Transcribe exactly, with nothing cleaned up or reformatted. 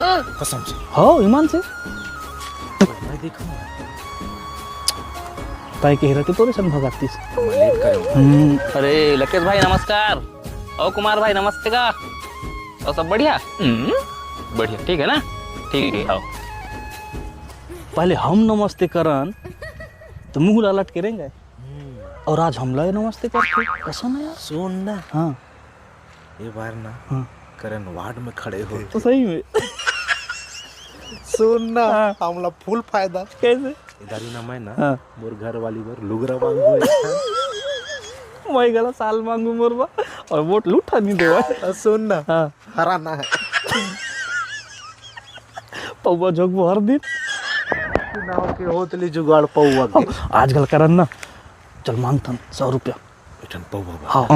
कसम से। हो, ईमान से। मैं देखूंगा। ताई कह रहे थे तोरे संग भगातीस। मैं लेट करे हूँ। हम्म। अरे लकेश भाई नमस्कार। ओ कुमार भाई नमस्ते का। और सब बढ़िया? हम्म, बढ़िया, ठीक है ना? ठीक है, आओ। पहले हम नमस्ते करन तो मुंह ला लटके रहेंगे। और आज हमला ये नमस्ते करते, कसम है यार। सुन ना। हाँ। ये बार ना हाँ। करण वार्ड में खड़े हो। तो सही में। सुन ना, हाँ। हमला फुल फायदा। कैसे? इधर ही ना मैं ना हाँ। मोर घर वाली बर लुगरा मांगू। मैं गला साल मांगू मोर बा और वोट लूठा नहीं देवा। और सुन ना, हाँ। हराना है। पौवा झोंकबो हर दिन। चुनाव के होत ले जुगाड़ पौवा के। आजकल करन ना, चल मांगथन सौ रुपया। एक ठन पौवा बा। हाँ।